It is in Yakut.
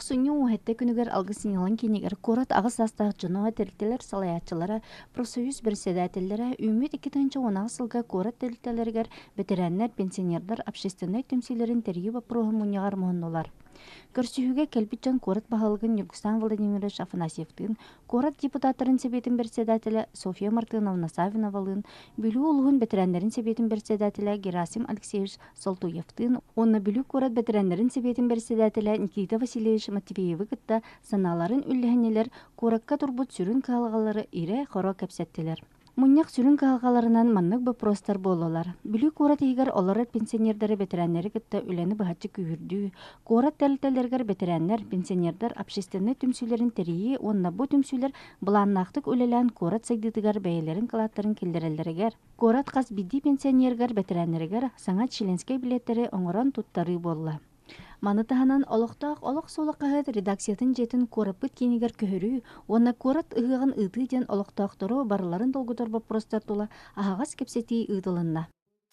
Тохсунньу уһэтте күнүгэр Алгыс сынньалаҥ киинигэр куорат аҕыс саастаах дьоно, тэрилтэлэр салайааччылара, профсоюз бэрэссэдээтэллэрэ үүммүт 2018 сылга куорат тэрилтэлэригэр бэтэрээннэр, пенсионердар общественнай түмсүүлэрин тэрийии боппуруоһун мунньаҕар муһуннулар. Көрсүһүүгэ кэлбит дьон куорат баһылыгын Ньургустаан Владимирович Афанасьевтыын, куорат депутаттарын сэбиэтин председателэ Софья Мартыновна Саввиновалыын, Бүлүү улууһун бэтэрээннэрин сэбиэтин председателэ Герасим Алексеевич Солтуевтыын уонна Бүлүү куорат бэтэрээннэрин сэбиэтин председателэ Никита Васильевич Матвеевы кытта санааларын үллэһиннилэр, куоракка турбут сүрүн кыһалҕалары ирэ-хоро кэпсэттилэр. Мунньах сүрүн кыһалҕаларынан маннык боппуруостар буоллулар. Бүлүү куорат иһигэр олорор пенсионердары бэтэрээннэри кытта үлэни быһаччы күүһүрдүү, куорат тэрилтэлэригэр бэтэрээннэр, пенсионердар общественнай түмсүүлэрин тэрийии уонна бу түмсүүлэр былааннаахтык үлэлээн куорат сайдыытыгар бэйэлэрин кылааттарын киллэрэллэригэр, куорат хас биирдии пенсионерыгар, бэтэрээннэригэр саҥа членскэй билиэттэри оҥорон туттарыы буолла. Маны таһынан, олохтоох Олох суола хаһыат редакциятын дьиэтин куораппыт киинигэр көһөрүү уонна куорат ыһыаҕын ыытыы диэн олохтоохтору барыларын долгутар боппуруостар тула аһаҕас кэпсэтии ыытылынна.